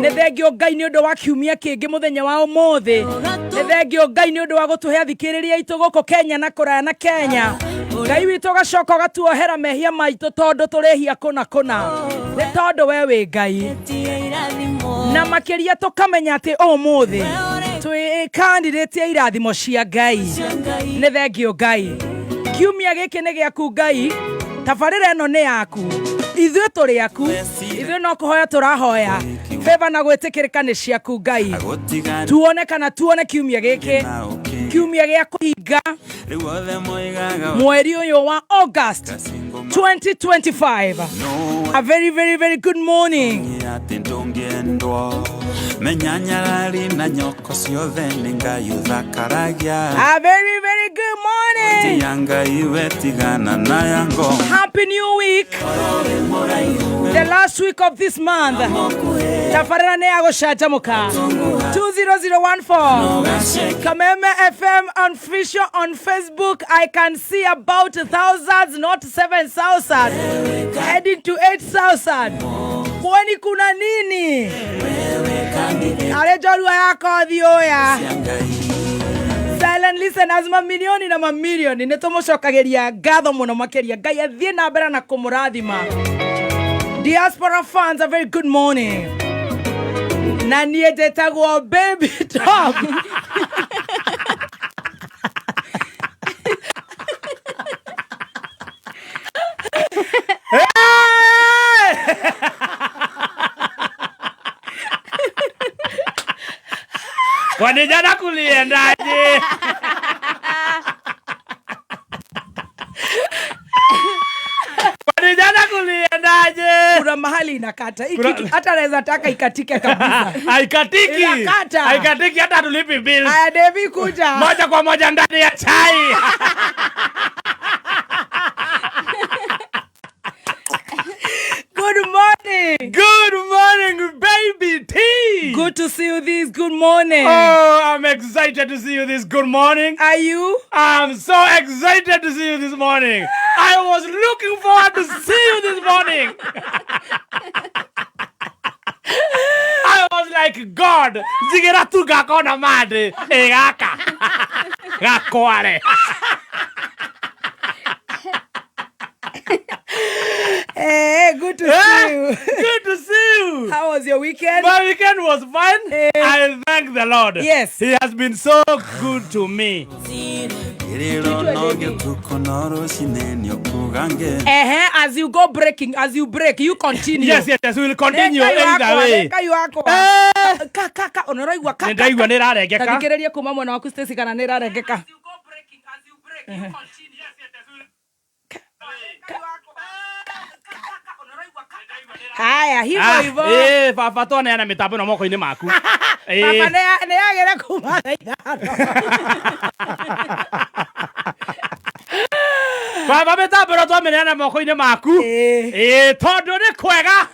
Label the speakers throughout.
Speaker 1: Nĩ thengio Ngai nĩ ũndũ wa kiumia kĩngĩ mũthenya wa ũmũthĩ. Nĩ thengio Ngai nĩ ũndũ wa gũtũhe athikĩrĩria aitũ gũkũ Kenya na kũraya na Kenya. Ngai witũ ũgacoka ũgatuohera mehia maitũ tondũ tũrĩhia kũna kũna. Nĩ tondũ we wĩ Ngai. Na makĩria tũkamenya atĩ ũmũthĩ twĩ candidate ya irathimo cia Ngai. Nĩ thengio Ngai. Kiumia gĩkĩ nĩ gĩaku Ngai. Tabarĩra ĩno nĩ yaku. Ithuĩ tũrĩ aku. Ithuĩ no kũhoya tũrahoya. Favor na gwĩtĩkĩrĩka nĩ ciaku Ngai. Tuone kana tuone kiumia gĩkĩ. Kiumia gĩa kũhinga mweri ũyũ wa August 2025. A very very very good morning.
Speaker 2: Atĩ ndũngĩendwo menya nyarari na nyoko ciothe nĩ Ngai ũthakaragia.
Speaker 1: A very very good morning.
Speaker 2: Tia Ngai we tigana na ya ngoma.
Speaker 1: Happy new week. The last week of this month. Tabarĩra nĩ ya gũcanjamũka. 20014. Kameme FM on official on Facebook. I can see about thousands, not 7,000. Heading to 8,000. Kwani kuna nini? Arĩ njorua ya kothi ũya. Silent listeners mamilioni na mamilioni nĩ tũmũcokagĩria ngatho mũno makĩria. Ngai athiĩ na mbere na kũmũrathima. Diaspora fans, a very good morning. Na niĩ njĩtagwo Baby Top.
Speaker 3: Kwani jana kuliendaje? Kwani jana kuliendaje?
Speaker 1: Kuna mahali inakata. Hii kitu hata naweza taka ikatike kabisa.
Speaker 3: Haikatiki.
Speaker 1: Inakata.
Speaker 3: Haikatiki hata tulipi bills.
Speaker 1: Aya, Devi kuja.
Speaker 3: Moja kwa moja ndani ya chai.
Speaker 1: Good morning.
Speaker 3: Good morning, baby T.
Speaker 1: Good to see you this good morning.
Speaker 3: Oh, I'm excited to see you this good morning.
Speaker 1: Are you?
Speaker 3: I'm so excited to see you this morning. I was looking forward to see you this morning. I was like, God, njigĩra tu ngakona mandĩ ĩ gaka gakware.
Speaker 1: Hey, good to see you.
Speaker 3: Good to see you.
Speaker 1: How was your weekend?
Speaker 3: My weekend was fine. I thank the Lord.
Speaker 1: Yes.
Speaker 3: He has been so good to me.
Speaker 2: Kĩrĩro no gĩtukũ no rũcinĩ nĩũkuga ngĩ.
Speaker 1: Ehe, as you go breaking, as you break, you continue.
Speaker 3: Yes, yes, yes. We will continue
Speaker 1: Nĩ Ngai
Speaker 3: either
Speaker 1: wakwa,
Speaker 3: way.
Speaker 1: nĩ Ngai wakwa.
Speaker 3: Eh.
Speaker 1: Ka ka ka ona ũraigua ka.
Speaker 3: Nĩ ndaigua nĩ ĩrarengeka.
Speaker 1: Tathikĩrĩria kuma mwena waku Stacy kana nĩ ĩrarengeka. Haya, hivyo
Speaker 3: Ah,
Speaker 1: hivyo.
Speaker 3: eh, baba twaneana mĩtambo ĩno moko-inĩ maku. Eh.
Speaker 1: Baba nĩ yagĩre kuma thaa ithano.
Speaker 3: Baba mĩtambo ĩno twamĩneana moko-inĩ maku.
Speaker 1: Eh.
Speaker 3: Eh, tondũ nĩ kwega.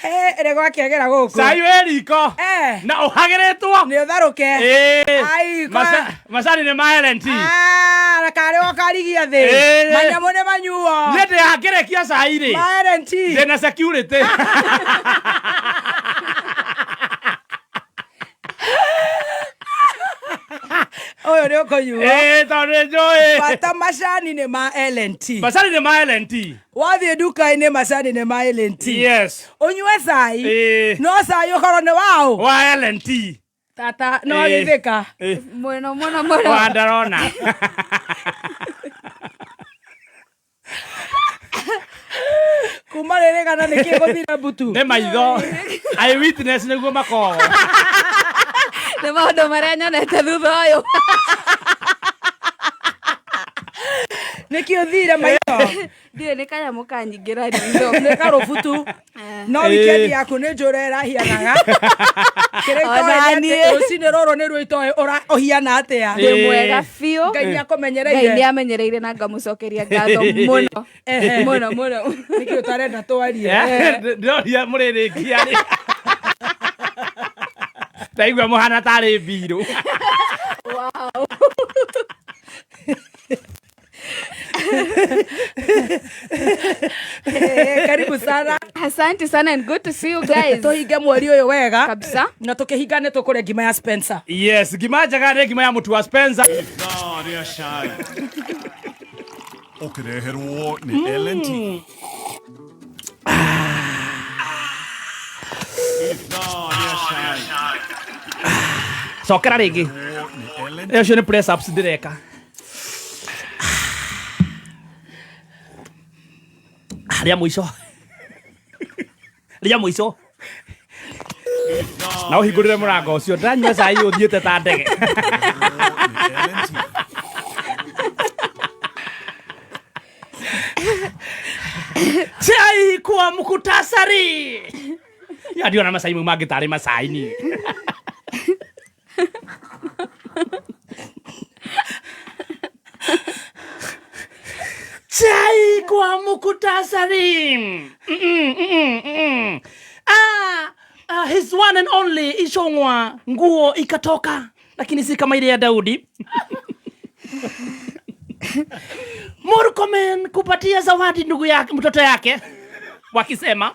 Speaker 1: Eh, nĩ gwakĩagĩra gũkũ.
Speaker 3: Cai wĩ riko.
Speaker 1: Eh.
Speaker 3: Na ũhagĩrĩtwo.
Speaker 1: Nĩ ũtharũke.
Speaker 3: Eh.
Speaker 1: Ai,
Speaker 3: Macani nĩ ma L&T.
Speaker 1: Ah, na karĩ gakarigia thĩ.
Speaker 3: Eh.
Speaker 1: Manyamũ nĩ manyuo.
Speaker 3: Niĩ ndĩangĩrekia cai rĩ.
Speaker 1: Ma L&T.
Speaker 3: Ndĩna security.
Speaker 1: Ũyũ nĩ ũkũnyuo.
Speaker 3: Eh, tondũ nĩ njũĩ.
Speaker 1: Bata macani nĩ ma L&T.
Speaker 3: Macani nĩ ma L&T.
Speaker 1: Wathiĩ nduka-inĩ macani nĩ ma L&T.
Speaker 3: Yes.
Speaker 1: Ũnyue cai.
Speaker 3: Eh.
Speaker 1: No cai ũkorwo nĩ waũ.
Speaker 3: Wa L&T.
Speaker 1: Tata no
Speaker 3: Eh.
Speaker 1: gĩthĩka.
Speaker 3: Eh.
Speaker 4: Mũno mũno mũno.
Speaker 3: Wa ndarona.
Speaker 1: Kuma rĩrĩ kana nĩ kĩ gũthire mbutu.
Speaker 3: Nĩ maitho. Eye witness nĩguo makoragwo.
Speaker 4: Nĩ maũndũ marĩa nyonete thutha ũyũ.
Speaker 1: Nĩkĩ ũthire maitho?
Speaker 4: Ndiũĩ nĩ kanyamũ kanyingĩra ritho.
Speaker 1: Nĩ karũbutu. No weekend yaku nĩ njũra ĩrahianaga. Kĩrĩa itoĩ
Speaker 4: Ona
Speaker 1: nĩ atĩ
Speaker 4: niĩ.
Speaker 1: rũcinĩ rũrũ nĩruo itoĩ ũhiana atĩa.
Speaker 4: Ndĩ mwega biũ.
Speaker 1: Ngai nĩ
Speaker 4: Ngai
Speaker 1: akũmenyereire.
Speaker 4: nĩ amenyereire na ngamũcokeria ngatho mũno.
Speaker 1: Ehe.
Speaker 4: Mũno mũno.
Speaker 1: Nĩkĩ ũtarenda twarie?
Speaker 3: Ndĩroria mũrĩrĩkia rĩ. Ndaigua mũhana tarĩ mbirũ.
Speaker 4: Wow.
Speaker 1: Eh, karibu sana.
Speaker 4: Asante sana and good to see you guys.
Speaker 1: Tũhinge mweri ũyũ wega
Speaker 4: Kabisa.
Speaker 1: Na tũkĩhinga nĩ tũkũrĩa ngima ya Spencer.
Speaker 3: Yes, ngima njega nĩ ngima ya mũtu wa Spencer.
Speaker 5: Ithaa rĩa cai ũkĩreherwo nĩ L&T. Ithaa rĩa cai
Speaker 3: Cokera rĩngĩ.
Speaker 5: nĩ L&T.
Speaker 3: Ũcio nĩ press ups ndĩreka. Rĩa mũico. Rĩa mũico. Na ũhingũrĩre mũrango ũcio ndanyua cai ũthiĩte ta ndege.
Speaker 5: Nĩ L&T.
Speaker 3: Chai kwa mkutasari. Ya ndiona macai mau mangĩ tarĩ macai niĩ. Chai kwa mkutasari. Ah, his one and only Ichung'wa, nguo ikatoka lakini si kama ile ya Daudi. Murkomen kupatia zawadi ndugu yake, mtoto yake wakisema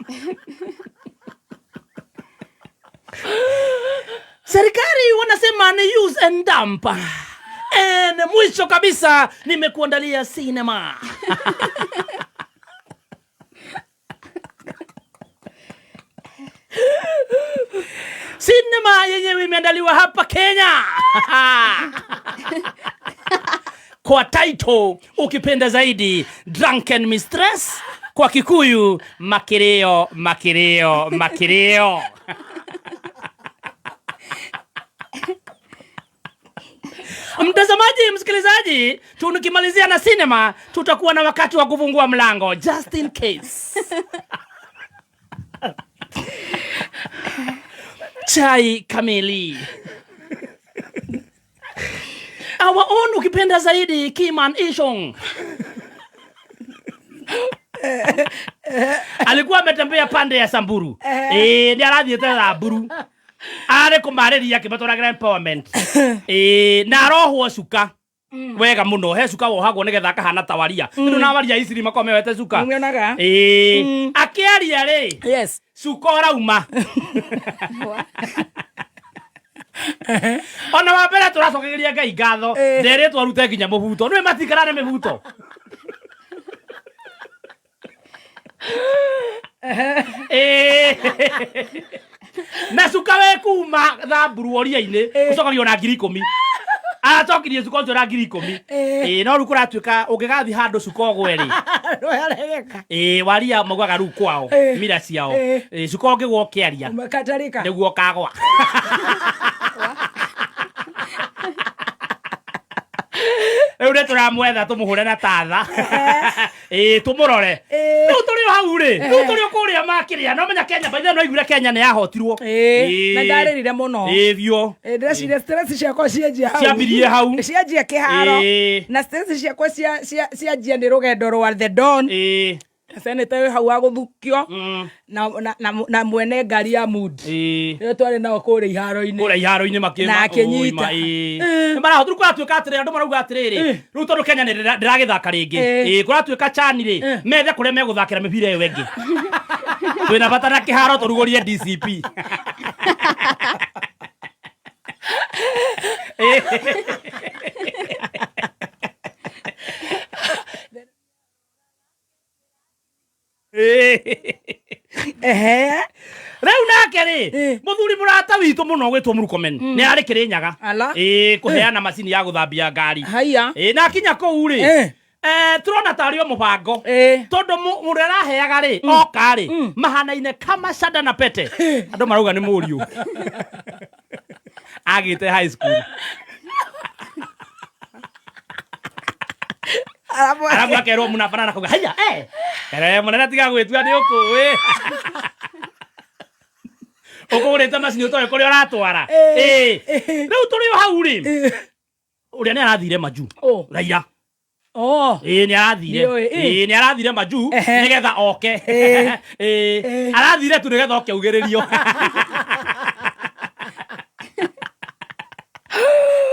Speaker 3: serikali wanasema ni use and dump. And mwisho kabisa nimekuandalia sinema. Sinema yenyewe imeandaliwa hapa Kenya kwa title ukipenda zaidi Drunken Mistress, kwa Kikuyu Makĩrĩo Makĩrĩo Makĩrĩo. Mtazamaji, msikilizaji, tukimalizia na sinema tutakuwa na wakati wa kufungua mlango just in case. Chai kamili. Our own ukipenda zaidi Kiman Ichung'wa alikuwa ametembea pande ya Samburu. Eh, nĩ arathiĩte Samburu. Arĩ kũmarĩria akĩmatwaragĩra empowerment. Eh, na arohwo cuka. Wega mũno, he cuka wohagwo nĩgetha akahana ta waria. Nĩ na waria ici makoragwo mewete cuka.
Speaker 1: Nĩũmĩonaga?
Speaker 3: Ĩĩ. Akĩaria rĩ, cuka ũrauma. Ona wa mbere tũracokagĩria Ngai ngatho nderĩtwo arute nginya mũbuto. Nĩwe matikara na mĩbuto. Ĩĩ. Na cuka we kuma Thamburu woria-inĩ ũcokagio na 10,000. Aracokirie cuka ũcio na 10,000. Ĩĩ, no rĩu kũratuĩka ũngĩgathiĩ handũ cuka ũgwe rĩ,
Speaker 1: Ndũyaregeka.
Speaker 3: Ĩĩ, waria maugaga rĩu kwao mira ciao. Ĩĩ, cuka ũngĩgwa ũkĩaria
Speaker 1: Katarĩka.
Speaker 3: nĩguo ũkagwa. Rĩu nĩ tũramwetha tũmũhũre na tatha, ĩĩ, tũmũrore. Rĩu tũrĩ o hau rĩ, rĩu tũrĩ o kũrĩa makĩrĩa no menya Kenya by the way, no aiguire Kenya nĩ yahotirwo.
Speaker 1: Ĩĩ, na ndarĩrire mũno.
Speaker 3: Ĩĩ biũ.
Speaker 1: Ĩĩ, ndĩreciria stress ciakwa cianjia hau.
Speaker 3: Ciambirie hau.
Speaker 1: Cianjia kĩharo. Na stress ciakwa cianjia nĩ rũgendo rwa The Don. Seneta wĩ hau wa gũthukio na mwene ngari ya mood. Rĩrĩa twarĩ nao kũrĩa iharo-inĩ.
Speaker 3: Kũrĩa iharo-inĩ makĩma
Speaker 1: Na akĩnyita.
Speaker 3: Nĩ marahota. Rĩu kũratuĩka atĩrĩrĩ, andũ marauga atĩrĩrĩ, rĩu tondũ Kenya nĩ ndĩragĩthaka rĩngĩ, ĩĩ, kũratuĩka chani rĩ methe kũrĩa megũthakĩra mĩbira ĩyo ĩngĩ. Twĩna bata na kĩharo tũrugũrie DCP. Ĩĩ. Rĩu nake rĩ, mũthuri mũrata witũ mũno gwĩtwo Murkomen nĩ arĩ Kĩrĩnyaga.
Speaker 1: Ala.
Speaker 3: Ĩĩ, kũheana macini ya gũthambia ngari.
Speaker 1: Haiya.
Speaker 3: Ĩĩ, na akinya kũu rĩ, turona tarĩ o mũbango tondũ mũndũ araheaga rĩ oka rĩ mahanaine kama shada na pete. Andũ marauga nĩ mũriũ agĩte high school. Arabu akerwo mũnabanana kauga haya, eh ere mũnene, tiga gwĩtua nĩ ũkũĩ ũkũgũrĩte macini ũtoĩ kũrĩa ũratwara. Ĩĩ, rĩu tũrĩ o hau rĩ, ũrĩa nĩ arathire majuu.
Speaker 1: Oh.
Speaker 3: Raia.
Speaker 1: Oh.
Speaker 3: Ĩĩ, nĩ arathire.
Speaker 1: Nĩũĩ, ĩ.
Speaker 3: Ĩĩ, nĩ arathire majuu nĩgetha oke. Ĩĩ, arathire tu nĩgetha oke augĩrĩrio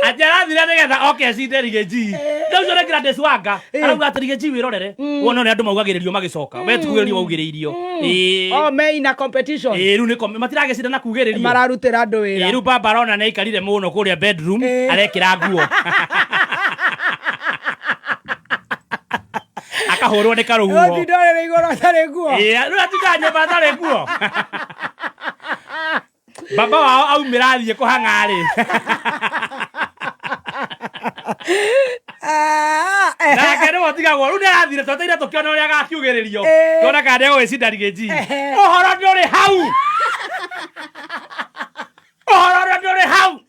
Speaker 3: atĩ arathire. Arethire nĩgetha oke acinde Riggy G. Rĩu ũcio nĩ Gladys Wanga arauga atĩ Riggy G wĩrorere wone ũrĩa andũ maugagĩrĩrio magĩcoka, we ti kugĩrĩrio waugĩrĩirio. Ĩĩ.
Speaker 1: Oh, me ina competition.
Speaker 3: Ĩĩ, rĩu nĩ matiragĩcindana kugĩrĩrio.
Speaker 1: Mararutĩra andũ
Speaker 3: Ĩĩ,
Speaker 1: wĩra.
Speaker 3: rĩu baba arona nĩ aikarire mũno kũrĩa bedroom arekĩra nguo, akahũrwo nĩ karũhuho.
Speaker 1: Ũtinda ũrĩrĩ igũrũ atarĩ nguo.
Speaker 3: Ĩĩ, rĩu atindaga nyũmba atarĩ nguo. Baba wao aumĩra athiĩ kũhang'a-rĩ.
Speaker 1: Ah, eh.
Speaker 3: Nake nĩwe ũtigagwo rĩu nĩarathire tweteire tũkĩona ũrĩa agakiugĩrĩrio, tuona kana nĩegũgĩcinda Riggy G. Ũhoro ndũrĩ hau, ũhoro ũrĩa ndũrĩ hau.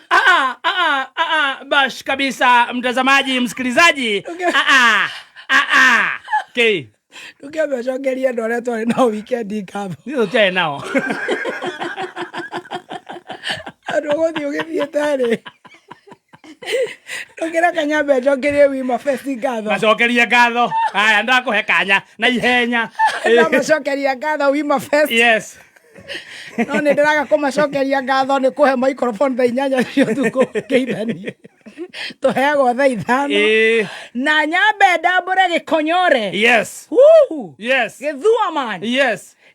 Speaker 3: Ah, ah, ah, ah, bash kabisa, mtazamaji, msikilizaji. Ah, ah, ah, ah. Okay.
Speaker 1: Ndũngĩamba ũcokerie andũ arĩa twarĩ nao weekend ngatho.
Speaker 3: Niĩ tũtiarĩ nao.
Speaker 1: Andũ ũgũthiĩ ũgĩthiĩte rĩ, ndũngĩreka nyambe njokerie Wima Fest ngatho.
Speaker 3: Macokerie ngatho. Haya, ndakũhe kanya na ihenya.
Speaker 1: Ndamacokeria ngatho Wima Fest.
Speaker 3: Yes.
Speaker 1: No nĩ ndĩraga kũmacokeria ngatho nĩ kũhe microphone thaa 8 cia ũtukũ kĩithani tũheagwo thaa 5. Na nyambe ndambũre gĩkonyore. Woo! Gĩthua man.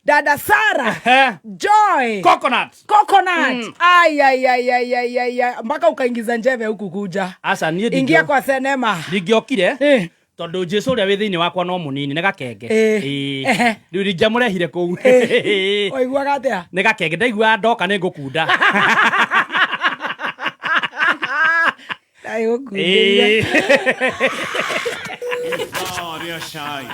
Speaker 1: Dada Sara. Joy.
Speaker 3: Coconut.
Speaker 1: Coconut. Ai, ai, ai, ai, ai, ai, ai. Mpaka ukaingiza njeve huku kuja.
Speaker 3: Aca niĩ
Speaker 1: Ingia kwa senema.
Speaker 3: ndingĩokire tondũ Jesu ũrĩa wĩ thĩinĩ wakwa no mũnini nĩ gakenge.
Speaker 1: Eh. Ehe.
Speaker 3: Rĩu ndingĩamũrehire kũu.
Speaker 1: Waiguaga atĩa?
Speaker 3: Nĩ gakenge, ndaiguaga ndoka nĩ ngũkunda.
Speaker 1: Ndagũkundĩria.
Speaker 5: Ithaa rĩa cai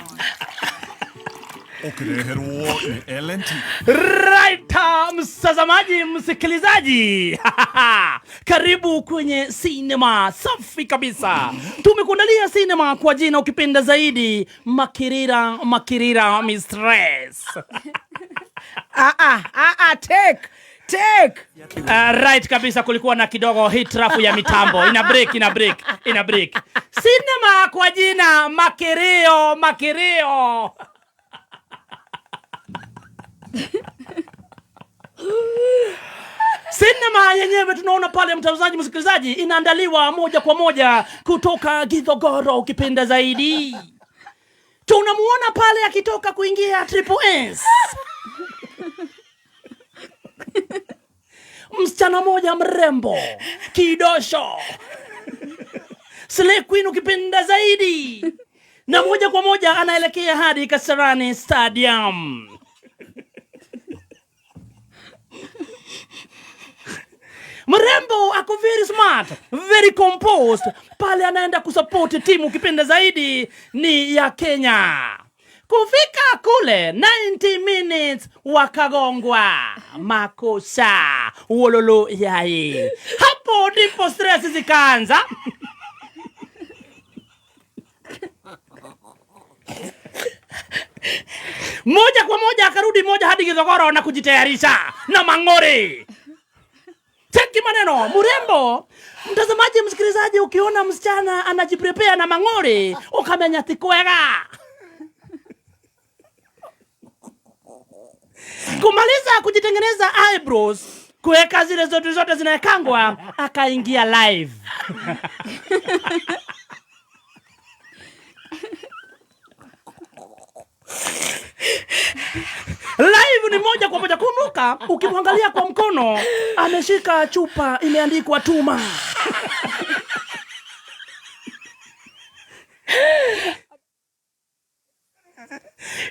Speaker 5: ũkĩreherwo nĩ LNT.
Speaker 3: Right, mtazamaji, msikilizaji, karibu kwenye sinema safi kabisa. Tumekuandalia sinema kwa jina ukipenda zaidi Makirira Makirira Mistress.
Speaker 1: Ah, ah, ah, ah, take take.
Speaker 3: Right kabisa, kulikuwa na kidogo hitilafu ya mitambo, ina break, ina break, ina break. Sinema kwa jina Makirio Makirio. Sinema yenyewe tunaona pale, mtazamaji, msikilizaji, inaandaliwa moja kwa moja kutoka Githogoro, ukipenda zaidi. Tunamuona pale akitoka kuingia Triple S. Msichana moja mrembo, kidosho, Slay Queen ukipenda zaidi, na moja kwa moja anaelekea hadi Kasarani Stadium. Mrembo ako very smart, very composed. Pale anaenda kusupport timu ukipenda zaidi ni ya Kenya. Kufika kule 90 minutes wakagongwa makosa wololo yai. Hapo ndipo stress zikaanza. Moja kwa moja akarudi moja hadi Githogoro na kujitayarisha na mang'ori. Cheki maneno murembo. Mtazamaji, msikilizaji, ukiona msichana anajiprepare na mang'ori ukamenya ti kwega. Kumaliza kujitengeneza eyebrows, kuweka zile zote zote zinawekangwa, akaingia live. Live ni moja kwa moja. Kumbuka, ukimwangalia kwa mkono ameshika chupa imeandikwa tuma.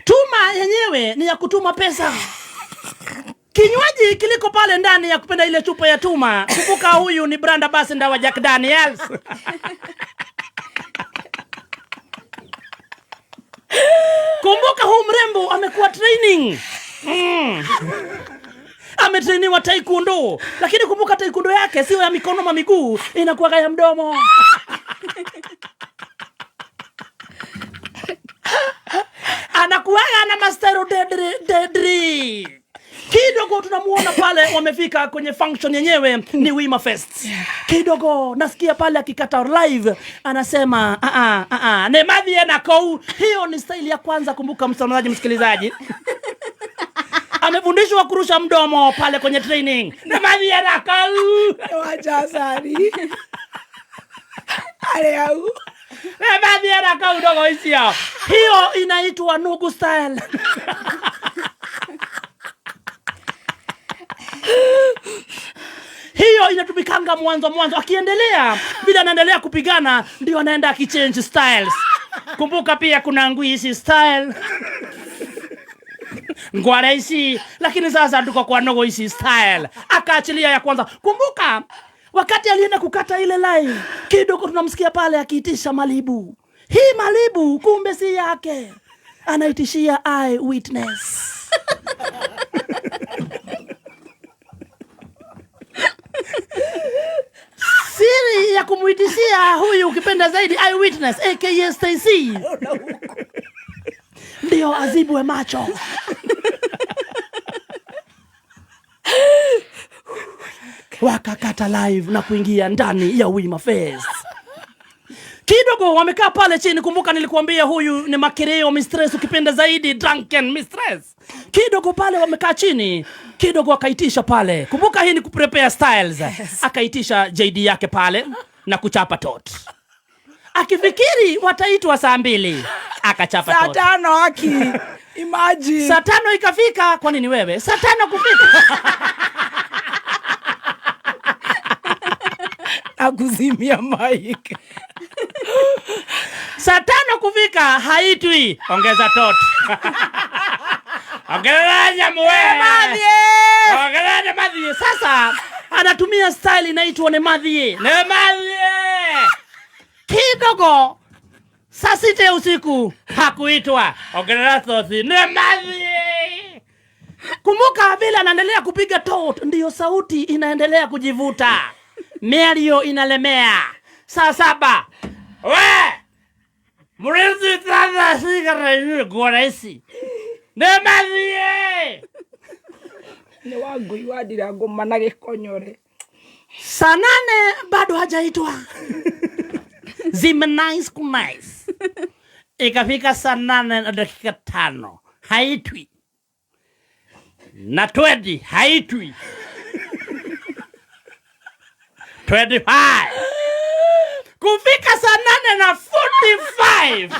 Speaker 3: Tuma yenyewe ni ya kutuma pesa. Kinywaji kiliko pale ndani ya kupenda ile chupa ya tuma. Kumbuka huyu ni brand ambassador wa Jack Daniels. Kumbuka huu mrembo amekuwa training. Ametrainiwa taekwondo, lakini kumbuka taekwondo yake sio ya mikono ma miguu, inakuwa ya mdomo. Anakuwaga na mastero dedri dedri. Kidogo tunamuona pale wamefika kwenye function yenyewe ni Wima Fest. Kidogo nasikia pale akikata live anasema a a a a ne madhie na kou. Hiyo ni style ya kwanza. Kumbuka mtazamaji, msikilizaji, amefundishwa kurusha mdomo pale kwenye training. Ne madhie na kou.
Speaker 1: Wacha sari. Arĩ hau.
Speaker 3: Nĩmathiĩ na kau ndogo icio. Hiyo inaitwa Nugu style. Hiyo inatumikanga mwanzo mwanzo, akiendelea vile anaendelea kupigana ndio anaenda akichange styles. Kumbuka pia kuna ngwisi style, ngware ici, lakini sasa tuko kwa nogo ici style. Akaachilia ya kwanza. Kumbuka wakati alienda kukata ile line kidogo, tunamsikia pale akiitisha malibu. Hii malibu kumbe si yake, anaitishia eye witness. Siri ya kumuitishia huyu ukipenda zaidi eyewitness aka Stacy ndio azibwe macho. Wakakata live na kuingia ndani ya Wima Fest. Kidogo wamekaa pale chini. Kumbuka nilikuambia huyu ni Makereo mistress, ukipenda zaidi drunken mistress. Kidogo pale wamekaa chini kidogo, akaitisha pale. Kumbuka hii ni kuprepare styles. Akaitisha JD yake pale na kuchapa tot, akifikiri wataitwa saa 2, akachapa
Speaker 1: Saa
Speaker 3: tot.
Speaker 1: 5 haki. Imagine.
Speaker 3: Saa 5 ikafika. Kwani ni wewe? Saa 5 kufika
Speaker 1: Akuzimia mic.
Speaker 3: Saa 5 kufika haitwi. Ongeza tot. Ongeza nyamu wewe. Ongeza nemathie. Sasa anatumia style inaitwa nemathie. Nemathie. Kidogo saa 6 ya usiku hakuitwa. Ongeza tothi. Nemathie. Kumbuka vile anaendelea kupiga tot, ndiyo sauti inaendelea kujivuta. Miario inalemea. Saa 7. We! Mrinzi tata sigara yu gora isi. Nemathie.
Speaker 1: Ni wangui wa ndirangũma na gĩkonyore.
Speaker 3: Saa 8 bado hajaitwa. Zimenice kunice. Ikafika saa 8:05 haitwi. Na 20 haitwi. 25. Kufika saa 8:45.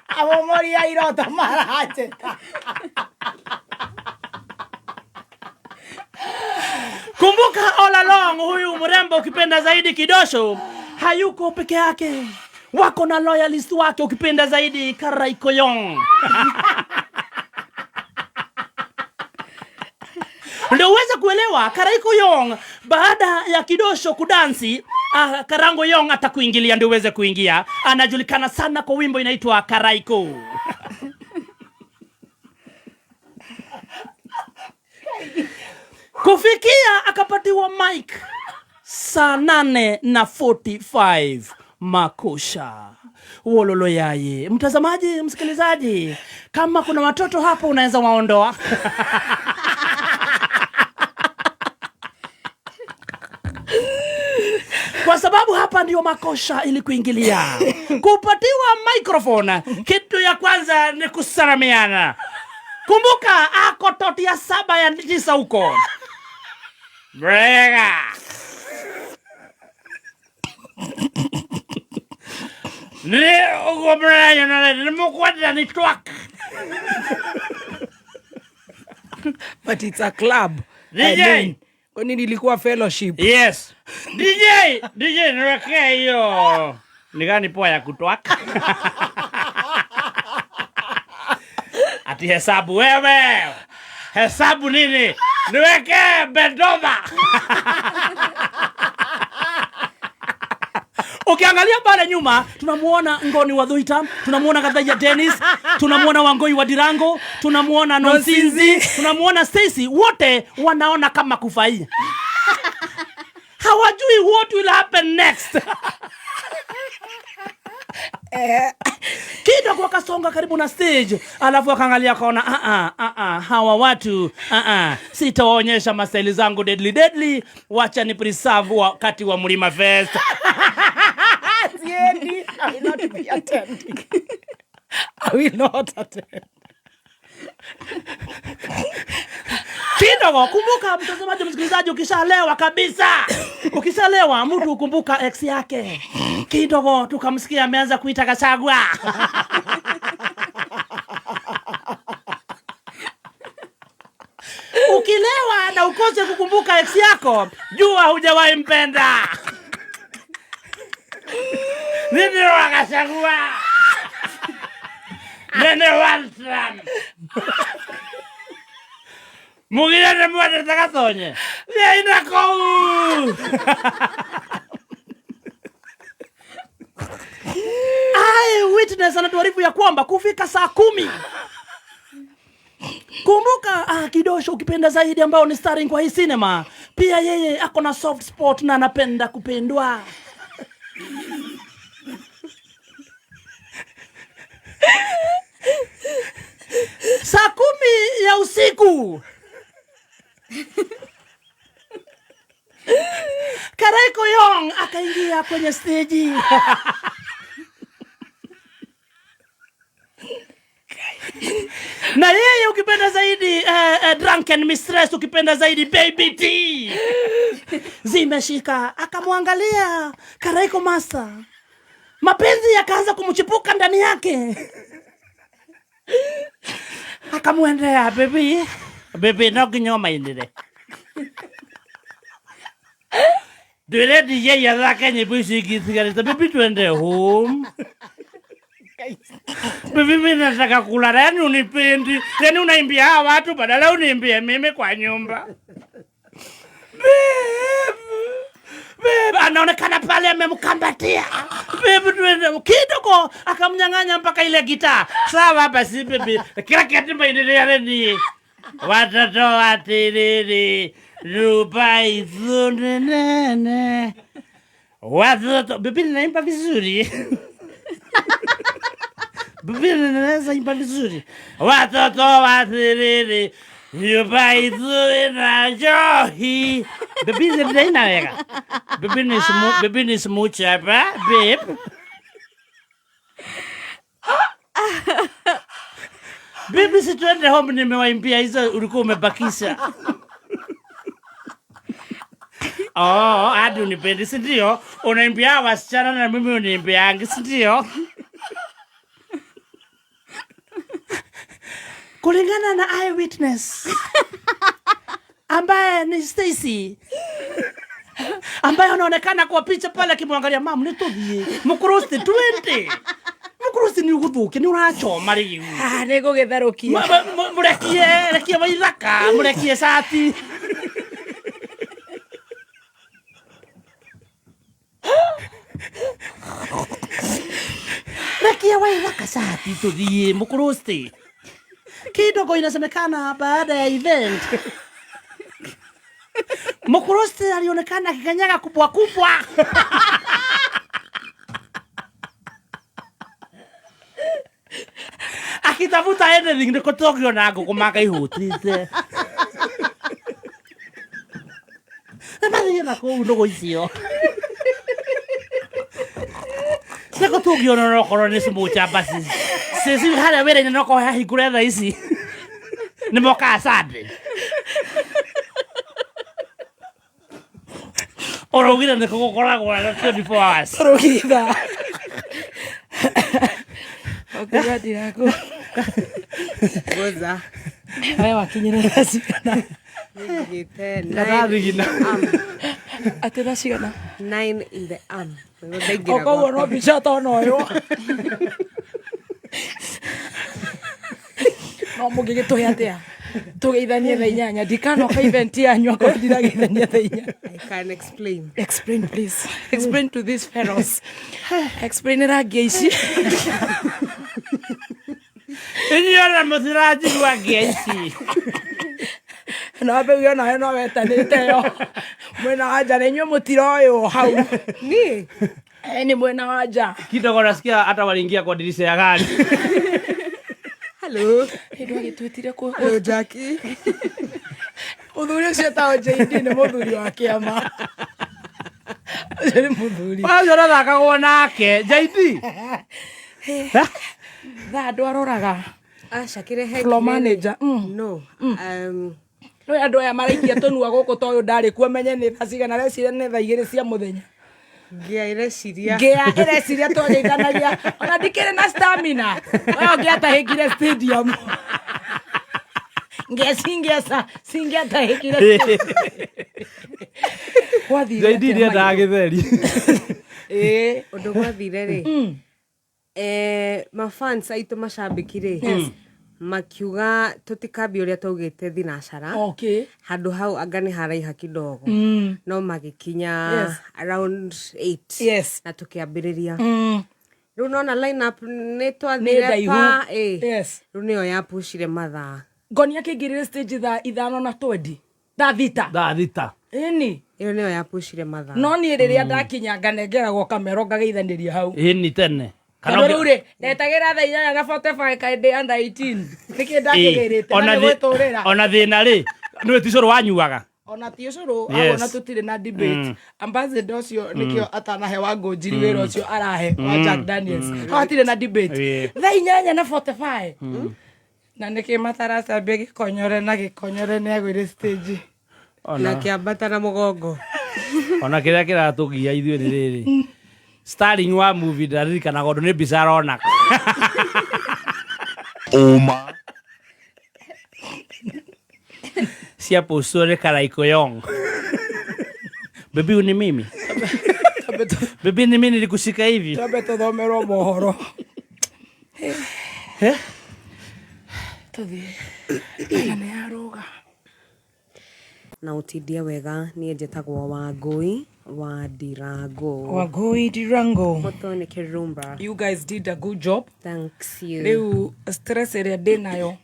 Speaker 1: Abomoria iroto maranjĩta.
Speaker 3: Kumbuka all along huyu mrembo ukipenda zaidi Kidosho hayuko peke yake, wako na loyalist wake ukipenda zaidi Karaikoyong. Ndio uweze kuelewa Karaikoyong baada ya Kidosho kudansi, Karango Yong atakuingilia ndio uweze kuingia. Anajulikana sana kwa wimbo inaitwa Karaiko. Kufikia akapatiwa mic saa 8:45. Makusha wololo yaye. Mtazamaji, msikilizaji, kama kuna watoto hapo unaweza waondoa. Kwa sababu hapa ndio makosha ili kuingilia. Kupatiwa microphone, kitu ya kwanza ni kusalamiana. Kumbuka ako toti ya 7 ya 9 huko. Brega. Ni ugo mrayo na ni mukwenda ni twak.
Speaker 1: But it's a club.
Speaker 3: DJ.
Speaker 1: I mean, kwani nilikuwa fellowship.
Speaker 3: Yes. DJ, DJ niwekee hiyo. Ni gani poa ya kutwak? Ati hesabu wewe. Hesabu nini? Niweke bendova. Ukiangalia pale nyuma tunamuona Ngoni wa Thuita, tunamuona Gathaiya Dennis, tunamuona Wangoi wa Dirango, tunamuona Nonsinzi, tunamuona Stacy, wote wanaona kama kufai. Hawajui what will happen next. Kidogo akasonga karibu na stage, alafu akaangalia akaona, hawa watu, sitawaonyesha mastaili zangu deadly deadly, wacha ni preserve wakati wa Mlima Fest.
Speaker 1: Siendi, I will not be attending. I will not attend.
Speaker 3: Kidogo, kumbuka mtazamaji, msikilizaji, ukishalewa kabisa Ukishalewa mtu hukumbuka ex yake. Kidogo tukamsikia ameanza kuita Gachagua. Ukilewa na ukose kukumbuka ex yako, jua hujawahi mpenda. Nini wa Gachagua? Nini Waltram? Mugire nĩ mwendete Gatonye. Thiĩi na kũu. Eye witness anatuarifu ya kwamba kufika saa 10. Kumbuka Kidosho ukipenda zaidi ambao ni starring kwa hii cinema, pia yeye ako na soft spot na anapenda kupendwa. Saa 10 ya usiku Karaiko Yong akaingia kwenye steji. Na yeye ukipenda zaidi drunken mistress, ukipenda zaidi baby T zimeshika. Akamwangalia Karaiko Master, mapenzi yakaanza kumchipuka ndani yake. Akamwendea, baby baby, no nginya ũmainĩre ndwĩre DJ athake nyĩmbo ici ingĩ itigarĩte. Baby, twende home. Baby, mimi nataka kulala, yani unipendi, yani unaimbia hawa watu badala uniimbie mimi kwa nyumba. Babe, babe, anaonekana pale amemkambatia. Babe, twende kidogo, akamnyang'anya mpaka ile gitaa. Sawa basi baby, kila kitu maendelea ni watoto watiriri nyumba ithunenene watoto. Bibi, ninaimba vizuri. Bibi, ninaweza imba vizuri. Watoto watiriri nyumba ithuna njohi. Bibi, ninaina wega. Bibi ni smu, bibi ni smucha hapa babe. Bibi, si tuende home, nimewaimbia hizo ulikuwa umebakisha. Oh, hadi unipendi, si ndio? Unaimbia wasichana na mimi uniimbiangi, si ndio? Kulingana na eyewitness ambaye ni Stacy ambaye anaonekana kwa picha pale akimwangalia mam, ni tuthie mukurusti 20 mukurusti ni uguthukia ni urachoma riu.
Speaker 1: Nĩ ngũgĩtherũkia.
Speaker 3: Murekie, rekie waithaka, murekie cati. Rekie waithaka cati tuthie mukurusti. Kidogo inasemekana baada ya event Mukurusti alionekana akikanyaga kubwa kubwa. Akitafuta anything niko tokyo na ngũkũ makaihũtĩte. Na mathiĩ na kũu ndũgũ icio. Nĩkũ tũngĩona no korwo nĩ smocha basi. Sisi harĩa wĩra-inĩ no korwo hahingũre thaa ici. Nĩ mokaga Sunday. Ũraugire nĩ gũkoragwo na 24 hours.
Speaker 1: Rũgitha. Ũkĩra ndiraku.
Speaker 6: Goza.
Speaker 1: We wakinyire thaa cigana?
Speaker 6: Nĩnjigĩte
Speaker 3: Gathigina.
Speaker 1: Atĩ thaa cigana?
Speaker 6: 9 in the am. Nĩguo ndaingĩra
Speaker 1: Okoguo no
Speaker 6: gwakwa.
Speaker 1: mbica tona ũyũ. No mũngĩgĩtũhe atĩa? Tũgeithanie thaa 8. Ndikanoka event yanyu akorwo ndirageithania thaa 8.
Speaker 6: I can explain.
Speaker 1: Explain please. Explain to these fellows. Explain rangi ici.
Speaker 3: Inyuĩ ona mũtiranjigua ngĩa ici.
Speaker 1: Na wambe uge onawe no wetanĩte yo. Mwena wa nja na inyuĩ mũtiroywo hau.
Speaker 6: Niĩ?
Speaker 1: Nĩ mwena wa nja.
Speaker 3: Kidogo nasikia hata waliingia kwa dirisha ya gari.
Speaker 6: Hello.
Speaker 1: Hĩndĩ agĩtwĩtire kũ.
Speaker 6: Hello, Jackie.
Speaker 1: Mũthuri ũcio etagwo JD nĩ mũthuri wa kĩama. Ũcio nĩ mũthuri.
Speaker 3: Ũcio ũrathakagwo nake JD.
Speaker 1: Thaa andũ aroraga.
Speaker 6: Aca, kĩrĩa
Speaker 1: Floor
Speaker 6: hekire
Speaker 1: manager.
Speaker 6: No.
Speaker 1: No andũ aya maraikia tũnua gũkũ toyũ ndarĩ kuo menye nĩ thaa cigana, areciria nĩ thaa 2 cia mũthenya.
Speaker 6: Ngĩa ĩreciria.
Speaker 1: Ngĩa ĩreciria twageithanagia ona ndikĩrĩ na stamina. We ũngĩatahĩkire stadium. Ngĩa cingĩaca cingĩatahĩkire. Gwathire
Speaker 3: JD
Speaker 1: atĩa
Speaker 3: nĩendaga
Speaker 1: maitũ?
Speaker 3: gĩtheri.
Speaker 1: Ĩĩ.
Speaker 6: Ũndũ gwathire rĩ, mafans aitũ macambĩki rĩ, makiuga tũtikambie ũrĩa twaugĩte thinacara.
Speaker 1: Okay.
Speaker 6: Handũ hau anga nĩ haraiha kidogo, no magĩkinya around 8 na tũkĩambĩrĩria. Rĩu nona line up nĩ
Speaker 1: Nĩ
Speaker 6: twathire
Speaker 1: ndaihu.
Speaker 6: pa ĩ. Rĩu nĩyo yapushire mathaa.
Speaker 1: Ngoni akĩingĩrire stage thaa 5 na 20. Thaa 6.
Speaker 3: Thaa 6.
Speaker 1: Ĩni.
Speaker 6: Ĩyo nĩyo yapushire mathaa.
Speaker 1: No niĩ rĩrĩa ndakinya nganengeragwo kamero ngageithanĩria hau.
Speaker 3: Ĩni tene.
Speaker 1: Tondũ rĩu rĩ, ndetagĩra thaa 8 na 45 kaĩ ndĩ under 18. Nĩkĩ ndakĩgĩrĩte na nĩ gwĩtũrĩra.
Speaker 3: Ona thĩna rĩ, nĩwe ti cũrũ wanyuaga.
Speaker 1: Ona ti ũcũrũ,
Speaker 3: Yes.
Speaker 1: hau ona tũtirĩ na debate. Ambassador ũcio nĩkĩo atanahe wa Ngũnjiri wĩra ũcio arahe wa Jack Daniels. Hau hatirĩ na debate. Thaa 8 na 45. Na nĩkĩ mataracambia gĩkonyore na gĩkonyore nĩagũire stage.
Speaker 6: Na kĩambata na mũgongo.
Speaker 3: Ona kĩrĩa kĩratũgia ithuĩ nĩ rĩrĩ, starring wa movie ndaririkanaga ũndũ nĩ mbica aronaga.
Speaker 5: Ũma.
Speaker 3: Cia postwo nĩ Karaiko Yong. Baby ni mimi. Baby ni mimi nilikushika hivi.
Speaker 1: Twambe tũthomerwo mohoro. Tũthiĩ. Na nĩ yarũga.
Speaker 6: Na ũtindie wega, niĩ njĩtagwo Wangũi wa Ndirango.
Speaker 1: Wangũi Ndirango.
Speaker 6: Mũthoni Kĩrumba.
Speaker 1: You guys did a good job.
Speaker 6: Thanks you.
Speaker 1: Rĩu stress ĩrĩa ndĩnayo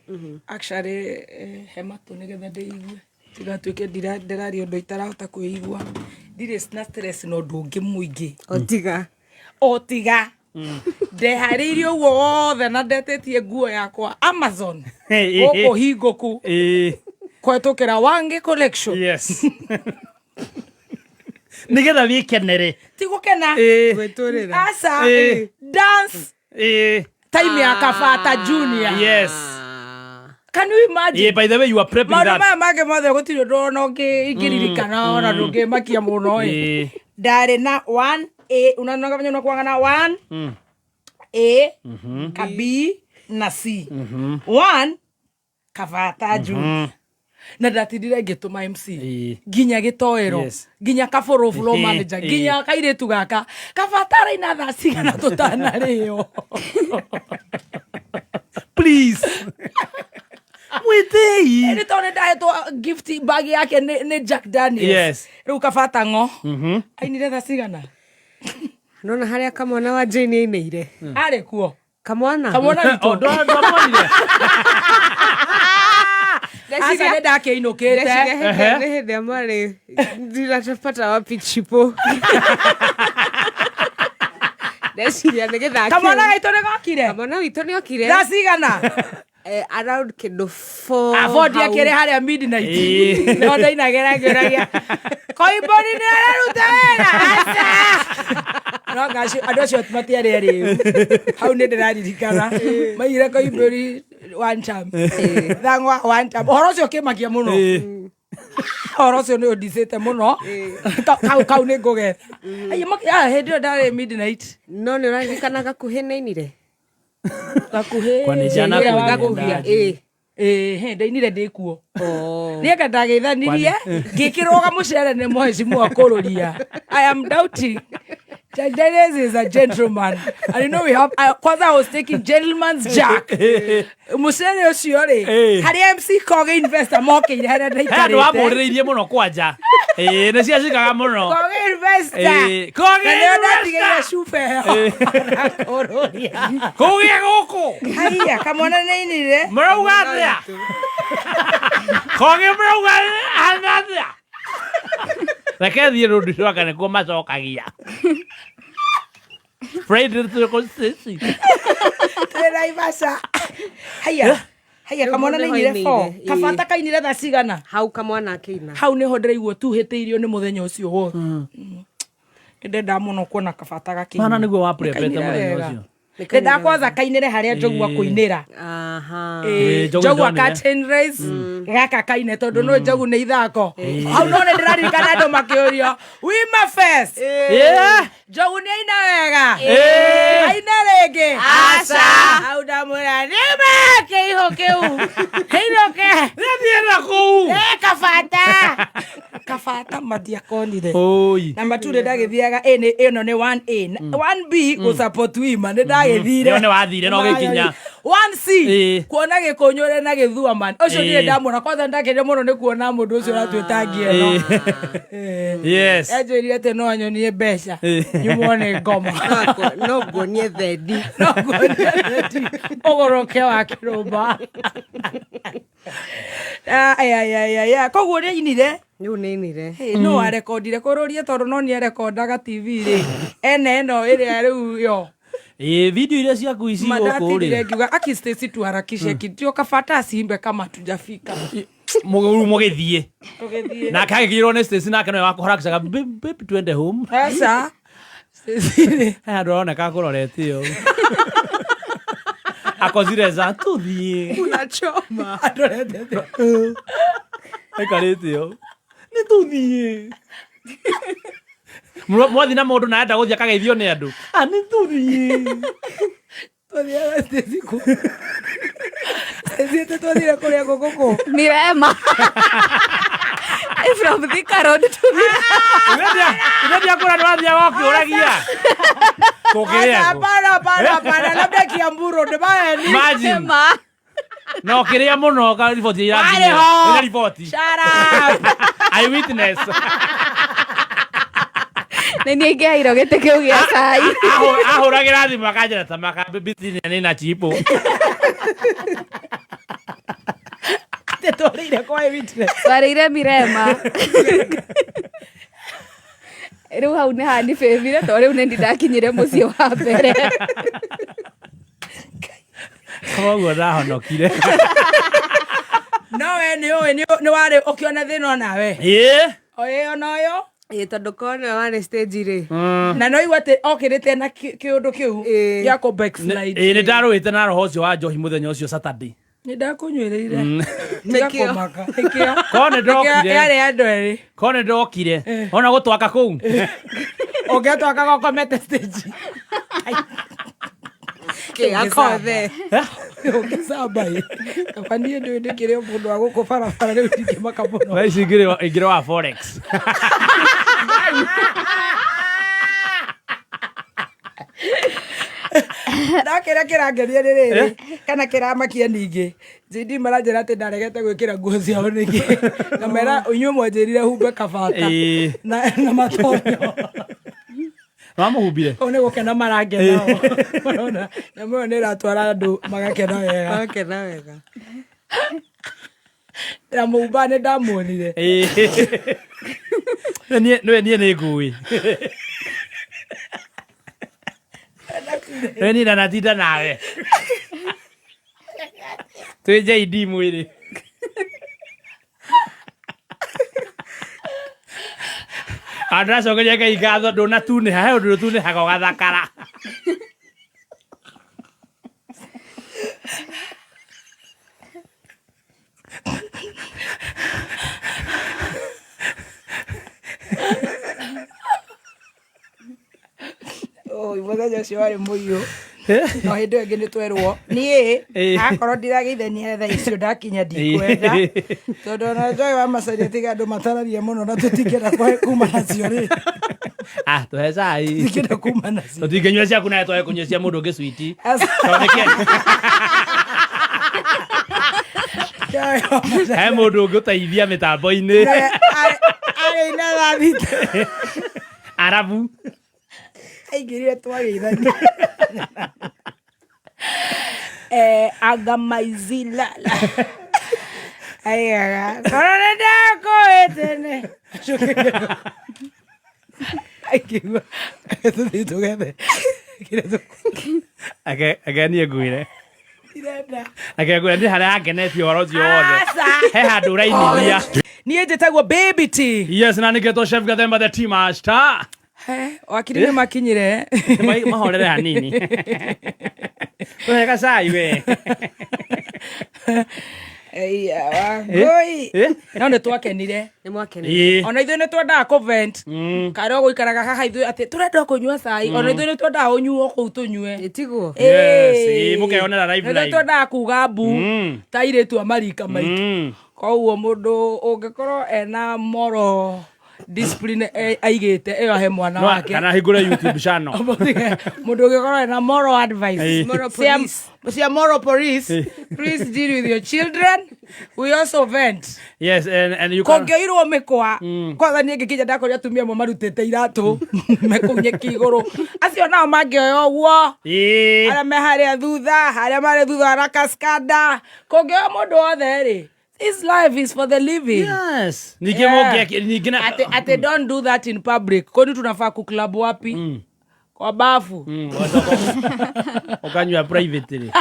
Speaker 1: actually, he matũ nĩgetha ndĩigue tigatuĩke ndĩraria ũndũ itarahota kwĩigua. Ndirĩ na stress na ũndũ ũngĩ mũingĩ.
Speaker 6: O tiga.
Speaker 1: O tiga. Ndeharĩirie ũguo wothe na ndetĩtie nguo yakwa Amazon gũkũ hingũku kũhetũkĩra Wangi Collection.
Speaker 3: Yes. Nĩgetha wĩkenere.
Speaker 1: Ti gũkena.
Speaker 6: Gwĩtũrĩra.
Speaker 1: Aca. Dance time ya Kabata Junior.
Speaker 3: Yes.
Speaker 1: Can you imagine?
Speaker 3: Yeah, by the way you are prepping
Speaker 1: Maũndũ
Speaker 3: that.
Speaker 1: maya mangĩ mothe gũtirĩ ũndũ ona ũngĩ ingĩririkana ona ndũngĩmakia mũno ĩ. Ndarĩ na 1A, unaona kama unakuanga na 1 A ka B na C. 1 Kabata Junior. Na ndatindire ngĩtũma MC nginya gĩtoero, nginya kabũrũ floor manager, nginya kairĩtu gaka Kabata araina thaa cigana tũtanarĩo.
Speaker 3: Please. Mwĩtĩi.
Speaker 1: Nĩ tondũ nĩ ndahetwo gift bag yake nĩ Jack Daniels. Rĩu Kabata ng'o ainire thaa cigana?
Speaker 6: Nona harĩa kamwana wa Jane ainĩire.
Speaker 1: Arĩ kuo.
Speaker 6: Kamwana.
Speaker 1: Kamwana witũ.
Speaker 3: Oh, ndwamonire?
Speaker 1: Aca nĩ ndakĩinũkĩte.
Speaker 6: Ndeciria nĩ hĩndĩ ĩrĩa mwarĩ ndinatapata wapi chipo. Ndeciria nĩ gĩthaki.
Speaker 1: Kamwana gaitũ nĩ gokire?
Speaker 6: Kamwana witũ nĩ okire.
Speaker 1: Thaa cigana?
Speaker 6: Around kĩndũ 4.
Speaker 1: Abondi akĩrĩ harĩa midnight. No ndainagĩra ngĩũragia Koimbũri nĩ araruta wĩra? Aca. No ngacio andũ acio matiarĩ arĩu. Hau nĩ ndĩraririkana. Maigire Koimbũri one time. Thang'wa one time. Ũhoro ũcio ũkĩmakia mũno. Ũhoro ũcio nĩ ũndicĩte mũno. Kau nĩ ngũgetha. Hĩndĩ ĩyo ndarĩ midnight.
Speaker 6: No nĩ ũraririkana gakuhĩ nĩ ainire?
Speaker 1: Gakuhĩ.
Speaker 3: Kwani jana
Speaker 1: Wĩra wa
Speaker 3: kũigana
Speaker 1: kũgia.
Speaker 6: Ĩĩ.
Speaker 1: Ĩĩ, ndainire ndĩ kuo. Niĩ ndageithanirie ngĩkĩrwo kamũcere nĩ mũhecimu akũrũria. I am doubting. Jack Daniels is a gentleman. And you know we have, kwanza I was taking gentleman's jack. Mũcere ũcio rĩ, harĩa MC Kogi Investor mokĩire harĩa
Speaker 3: He andũ
Speaker 1: ndaikarĩte.
Speaker 3: amũrĩrĩirie mũno kwanja. Nĩ ciacikaga mũno.
Speaker 1: Kogi Investor.
Speaker 3: Kogi
Speaker 1: Na nĩo
Speaker 3: Investor.
Speaker 1: ndatigĩire cuba ĩyo. Akũrũria.
Speaker 3: Kũgĩa gũkũ.
Speaker 1: Haiya, kamwana nĩainire.
Speaker 3: Mũrauga atĩa? Kogi mũrauga atĩa? Reke thiĩ rũndu rwaka nĩkuo macokagia. Friday tũrĩ sisi.
Speaker 1: Twĩ Naivasha. Haiya. Haiya, kamwana
Speaker 6: Rĩu
Speaker 1: nĩainire
Speaker 6: nĩho
Speaker 1: 4.
Speaker 6: ainire, ĩĩ.
Speaker 1: Kabata kainire thaa cigana?
Speaker 6: Hau kamwana akĩina.
Speaker 1: Hau nĩho ndĩraigua tuhĩtĩirio nĩ mũthenya ũcio wothe. Nĩndendaga mũno kuona Kabata gakĩina.
Speaker 3: Mana nĩguo waprepete
Speaker 1: Kainire
Speaker 3: mũthenya
Speaker 1: wega.
Speaker 3: ũcio.
Speaker 1: Nĩ ndakwaza kainĩre harĩa Njogu akũinĩra.
Speaker 6: Aha.
Speaker 1: Ĩĩ,
Speaker 3: Ĩĩ, Njogu
Speaker 1: Njogu
Speaker 3: nĩndonire.
Speaker 1: aka race gaka kaine tondũ no Njogu nĩ ithako hau no nĩ ndĩraririkana andũ makĩũrio wima fest
Speaker 3: Yeah.
Speaker 1: Njogu nĩ aina wega
Speaker 3: Ĩĩ.
Speaker 1: aina rĩngĩ
Speaker 4: Aca.
Speaker 1: hau ndamwĩra nĩma kĩihũ kĩu kĩinũke
Speaker 3: Nĩathiĩ na kũu.
Speaker 1: Ĩ, kabata kabata matiakonire
Speaker 3: Oi.
Speaker 1: na maturĩ ndagĩthiaga ĩ nĩ ĩno nĩ 1A 1B gũsupport wima nĩ ndagĩthire
Speaker 3: Ĩyo nĩ wathire na ũgĩkinya.
Speaker 1: 1C
Speaker 3: Ĩĩ.
Speaker 1: kuona gĩkũnyũre na gĩthua man ũcio
Speaker 3: Ĩĩ.
Speaker 1: ndirĩ ndamuona kwanza ndakenire mũno nĩ kuona mũndũ ũcio ũratuĩta ngieno
Speaker 3: Yes.
Speaker 1: enjĩrire atĩ no anyonie mbeca
Speaker 3: Ĩĩ.
Speaker 1: nyumwo nĩ ngoma
Speaker 6: No nguonie thendi.
Speaker 1: no nguonie thendi ũgũrũke wa kĩrũmba ayayayaya koguo nĩ ainire
Speaker 6: Rĩu nĩ inire.
Speaker 1: Hey, no arekondire kũrũrie tondũ no nĩ arekondaga tv rĩ ena ĩno ĩrĩa rĩu yo
Speaker 3: Ĩĩ, video iria ciaku ici gũkũ
Speaker 1: mandatindire
Speaker 3: rĩ.
Speaker 1: ngiuga aki Stacy tuharakishe kitio kabata asimbe kama tujafika
Speaker 3: Rĩu mũgĩthiĩ.
Speaker 1: tũgĩthiĩ
Speaker 3: Nake agĩkinyĩrwo nĩ Stacy nake nowe wakũharakicaga babe babe twende home.
Speaker 1: aca Stacy rĩ
Speaker 3: He handũ aroneka akũrorete ũũ. Akozire za tũthiĩ.
Speaker 6: Unachoma.
Speaker 1: andorete thĩ.
Speaker 3: Aikarĩte ũũ. Nĩ tũthiĩ. Mwathiĩ na mũndũ na enda gũthiĩ akageithio nĩ andũ. Ah, nĩ tũthiĩ.
Speaker 1: Twathiaga Stacy kũ Stacy ĩtĩ twathire kũrĩa ngũkũ kũ
Speaker 4: Mirema. From Thika Road to Mirema.
Speaker 3: Ithe ndiakũra nĩ wathiaga ũkĩũragia. Tũkĩrĩa
Speaker 1: Aca,
Speaker 3: kũ?
Speaker 1: hapana hapana hapana labda Kiambu Road baeni
Speaker 3: Imagine.
Speaker 4: Ma.
Speaker 3: Na ũkĩrĩa mũno ka riboti
Speaker 1: Warĩ ho.
Speaker 3: ira riboti.
Speaker 1: Shut up
Speaker 3: Eye witness.
Speaker 4: Nĩ niĩ ingĩaheirwo gĩtĩ kĩu gĩa cai.
Speaker 3: Ahũragĩra thimũ akanjĩra ta maka biti nĩ na chipo.
Speaker 1: atĩ twarĩire kwa witness
Speaker 4: Twarĩire Mirema. Rĩu hau nĩ hanibĩbire tondũ rĩu nĩ ndakinyire mũciĩ wa mbere.
Speaker 3: Koguo ndahonokire.
Speaker 1: no we nĩ ũĩ nĩ warĩ ũkĩona thĩna onawe
Speaker 3: Ĩĩ.
Speaker 1: o ĩyo noyo
Speaker 6: Ĩĩ tondũ korwo nĩwe warĩ stage rĩ.
Speaker 1: na no igua atĩ okĩrĩte na kĩũndũ kĩu
Speaker 6: Ĩĩ.
Speaker 1: gĩa kũ backslide
Speaker 3: Ĩĩ nĩ ndarũĩte na roho ũcio wa njohi mũthenya ũcio Saturday.
Speaker 1: nĩ ndakũnyuĩrĩire tiga
Speaker 6: Nĩkĩo.
Speaker 1: kũmaka nĩkĩo
Speaker 3: Korwo nĩ ndokire.
Speaker 1: yarĩ andũ erĩ
Speaker 3: Korwo nĩ ndokire. Ona gũtwaka kũu.
Speaker 1: ũngĩatwakaga ũkomete stage
Speaker 6: Kĩ akothe.
Speaker 1: ũngĩcamba ĩ kaba niĩ ndũĩ ndĩkĩrĩ o mũndũ wa gũkũ barabara rĩu ndingĩmaka mũno
Speaker 3: Thaa ici ingĩrĩ wa forex.
Speaker 1: No kĩrĩa kĩrangeria nĩ rĩrĩ kana kĩramakia ningĩ JD maranjĩra atĩ ndaregete gwĩkĩra nguo ciao nĩkĩ ngamera inyuĩ mwanjĩrire humbe kabata
Speaker 3: Ĩĩ.
Speaker 1: na matonyo
Speaker 3: Wamũhumbire?
Speaker 1: kũu nĩ gũkena marangena o. Marona nyamũ ĩyo nĩ ĩratwara andũ magakena wega
Speaker 6: Magakena wega.
Speaker 1: Na mũmba nĩ ndamuonire.
Speaker 3: Ĩĩ. Nĩwe niĩ nĩ ngũĩ. Nĩwe niĩ ndanatinda nawe. Twĩ JD mwĩrĩ. Andũ Ngai ngatho ndũnatunĩha, he ũndũ ũtunĩhaga ũgathakara.
Speaker 1: Oi, mũthenya ũcio warĩ mũiyũ no hĩndĩ ĩyo ĩngĩ nĩ twerwo niĩ
Speaker 3: Ĩĩ.
Speaker 1: akorwo ndirageithania thaa icio ndakinya ndikwenda tondũ ona njoĩ wa macaria tiga andũ matararia mũno na tũtingĩenda kuma nacio rĩ
Speaker 3: Ah, tũhe cai.
Speaker 1: Tũtingĩenda kuma nacio.
Speaker 3: Tũtingĩnyua ciaku nawe twae kũnyua cia mũndũ ũngĩ switi.
Speaker 1: Aca.
Speaker 3: Tondũ nĩkĩ-
Speaker 1: Njoĩ wa macaria.
Speaker 3: He mũndũ ũngĩ ũteithia mĩtambo-inĩ.
Speaker 1: Arĩ na thaa thita
Speaker 3: Arabu.
Speaker 1: Aingĩrire twageithania angamaizilala aigaga korwo nĩ ndakũĩ tene aikigua tũthiĩ tũgethe kĩrĩa
Speaker 3: Ake niĩ ngwĩre.
Speaker 1: tũrenda.
Speaker 3: Ake ngwĩre niĩ harĩa hangenetie ũhoro ũcio wothe.
Speaker 1: Aca.
Speaker 3: He handũ ũrainithia.
Speaker 1: Niĩ njĩtagwo Baby T.
Speaker 3: Yes, na nĩkĩtwo Chef Gathemba the Tea Master.
Speaker 1: He, wakiri nĩ makinyire.
Speaker 3: Mahorere hanini. Tũhe gacai we.
Speaker 1: Eia, Wangũi. No nĩ twakenire.
Speaker 6: Nĩ mwakenire.
Speaker 3: Ĩĩ.
Speaker 1: Ona ithuĩ nĩ twendaga kũvent. Karĩa ũgũikaraga haha ithuĩ atĩ tũrenda o kũnyua cai. Ona ithuĩ nĩ twendaga ũnyuo kũu tũnyue.
Speaker 6: Ĩtiguo.
Speaker 3: Yes, ĩĩ, mũkeyonera live
Speaker 1: Nĩ ithuĩ
Speaker 3: live.
Speaker 1: twendaga kuga mbu ta airĩtu a marika maitũ. Koguo mũndũ ũngĩkorwo ena moral discipline aigĩte ĩyo ahe mwana
Speaker 3: No,
Speaker 1: wake.
Speaker 3: kana hingũre YouTube channel.
Speaker 1: Mũndũ ũngĩkorwo ena moral advice.
Speaker 3: Ĩĩ.
Speaker 6: Moral
Speaker 1: Cia-
Speaker 6: police.
Speaker 1: cia moral police, please deal with your children. We also vent.
Speaker 3: Yes, and you can
Speaker 1: Kũngĩoirwo mĩkwa kwanza niĩ ngĩkinya ndakorire atumia amwe marutĩte iratũ mekũu nyeki igũrũ, acio nao mangĩoya ũguo,
Speaker 3: Ĩĩ.
Speaker 1: arĩa me harĩa thutha, harĩa marĩ thutha na kaskanda, kũngĩoya mũndũ wothe rĩ, this life is for the living.
Speaker 3: Yes. Ningĩ
Speaker 1: Yeah.
Speaker 3: mũngĩaki ningĩ na
Speaker 1: Ate don't do that in public. Kwani tunafaa kuklabu wapi? Kwa bafu?
Speaker 3: Wacoka ũkanyua privately.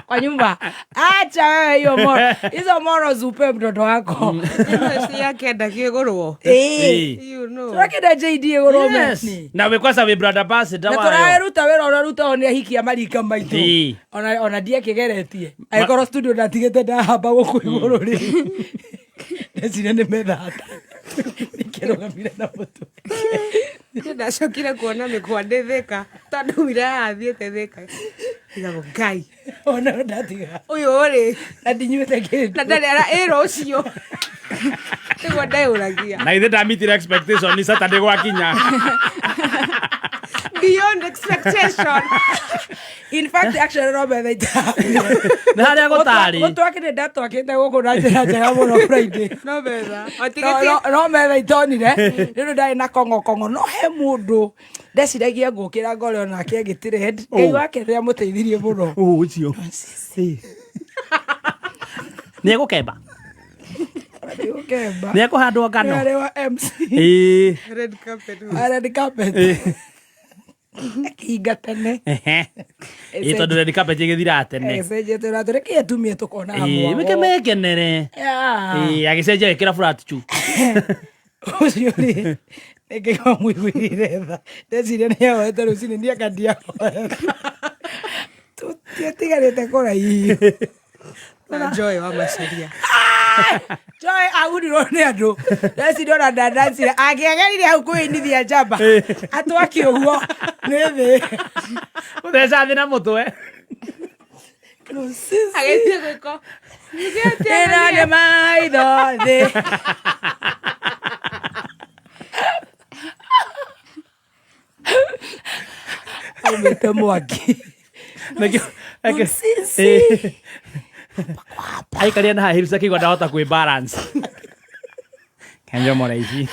Speaker 1: Kwa nyumba? Acha wewe hiyo moro, hizo morals upe mtoto wako.
Speaker 6: Ĩno ci akenda kĩgũrwo.
Speaker 3: Ĩĩ.
Speaker 6: You know.
Speaker 1: Turakenda JD ĩgũrwo.
Speaker 3: Yes.
Speaker 1: Meni.
Speaker 3: Na wĩ kwanza wĩ brand ambassador
Speaker 1: Na
Speaker 3: wayo.
Speaker 1: tũraruta wĩra ũrĩa rutagwo nĩ ahiki a marika maitũ.
Speaker 3: Ĩĩ.
Speaker 1: Ona ndiakĩgeretie, angĩkorwo studio ndatigĩte ndahamba gũkũ igũrũ rĩ, ndeciria nĩ methata nĩkĩrũgamire na mũtwe.
Speaker 6: Niĩ ndacokire kuona mĩkwa ndĩ Thĩka tondũ wira yathiĩte Thĩka. Ndigagwo Ngai.
Speaker 1: Ona ndatiga.
Speaker 6: Ũyũ rĩ.
Speaker 1: Na ndinyuĩte kĩndũ.
Speaker 6: Na ndarĩ ara ĩra ũcio. Nĩguo ndeyũragia.
Speaker 3: Na ithe ndamitire expectation ni Saturday gwakinya.
Speaker 6: Beyond expectation.
Speaker 1: In fact, actually no metha
Speaker 3: Nĩ harĩa gũtarĩ.
Speaker 1: Gũtwakĩte, ndatwakĩte gũkũ na njĩra njega mũno Friday.
Speaker 6: No metha.
Speaker 1: No-
Speaker 6: Otigĩtie.
Speaker 1: no metha itonire nĩ ũndũ ndarĩ na kong'okong'o, no he mũndũ ndeciragia ngũkĩra ngore onake agĩtrend. Ngai wake nĩ amũteithirie mũno.
Speaker 3: Ũcio. Nĩ egũkemba.
Speaker 1: Nĩ
Speaker 3: Nĩ ekũhandwo ngano.
Speaker 1: arĩ wa MC.
Speaker 3: Ĩĩ.
Speaker 6: Red carpet.
Speaker 1: Red carpet akĩhinga tene.
Speaker 3: Ehe. Ĩĩ, tondũ red carpet ĩgĩthiraga tene.
Speaker 1: Agĩcenjia tũratũ reke atumia tũkonaga
Speaker 3: Ĩĩ,
Speaker 1: mwago.
Speaker 3: meke mekenere.
Speaker 1: Yeah.
Speaker 3: Ĩĩ, agĩcenjia agĩkĩra flat shoe.
Speaker 1: Ũcio rĩ, nĩngĩigua mũiguĩrĩire tha, ndeciria nĩ ahoete rũcinĩ, niĩ anga ndiahoete, tũtiatiganĩte kũraihu.
Speaker 6: Na Joy wa Macharia.
Speaker 1: Joy ahunirwo nĩ andũ, ndeciria ona ndandancire, angĩageririe hau kwĩinithia njamba atwaki ũguo nĩ thĩ.
Speaker 3: Gũtheca thĩ na mũtwe.
Speaker 6: Agĩthiĩ gwĩko.
Speaker 1: Ĩno nĩ maitho thĩ. Aumĩte mwaki.
Speaker 3: Nĩkĩo-
Speaker 1: Nonsense.
Speaker 3: Ĩĩ. Aikaria na high heels akĩigua ndahota kwĩ balance. Kenjomora ici.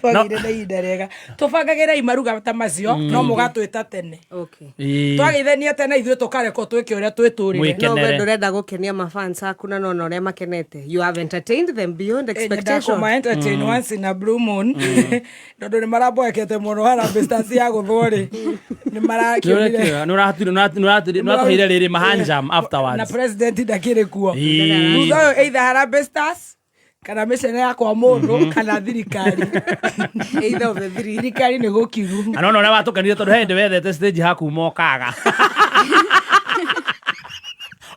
Speaker 1: Twagĩire na ihinda rĩega tũbangagĩrei maruga ta macio, no mũgatwĩta tene.
Speaker 6: Okay.
Speaker 3: Ĩĩ.
Speaker 1: Twagĩithania tene ithuĩ tũkarekwo twĩke ũrĩa twĩtũrĩre.
Speaker 3: Mwĩke.
Speaker 6: No we
Speaker 3: Kenere.
Speaker 6: ndũrenda gũkenia mafans aku na nona ũrĩa makenete. You have entertained them beyond expectation.
Speaker 1: Kũma entertain once in a blue moon, tondũ nĩ maramboekete mũno Harambee Stars ya gũthwo rĩ, nĩ marakĩonire.
Speaker 3: Nĩũratũheire rĩrĩ mahanjam
Speaker 1: Na
Speaker 3: afterwards.
Speaker 1: president ndakĩrĩ kuo.
Speaker 3: Ĩĩ.
Speaker 1: Thutha ũyũ either Harambee Stars kana mĩcene ya kwa mũndũ kana thirikari.
Speaker 6: Either of the three.
Speaker 1: Thirikari nĩ gũkiru.
Speaker 3: Na nona ũrĩa watũkenire tondũ he hĩndĩ wethete stage hakuma ũkaga.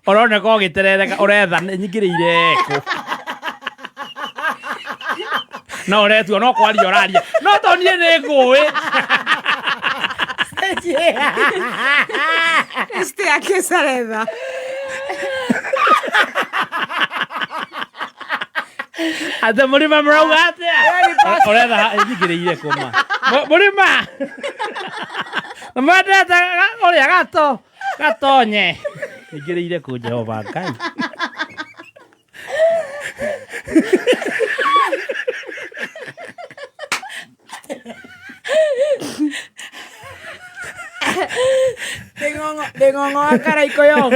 Speaker 3: Ũroneka ũgĩterereka ũretha nyingĩrĩire kũ. No ũretua no kwaria ũraria. No to niĩ nĩ ngũĩ.
Speaker 6: Este yake saretha.
Speaker 3: Atĩ mũrĩma mũrauga atĩa? Ũretha nyingĩrĩire kũ ma. Mũrĩma. Na mwendete ũrĩa gato gatonye. Nyingĩrĩire kũ Jehova Ngai.
Speaker 1: Ndĩng'ong'o wa Karaikoyong.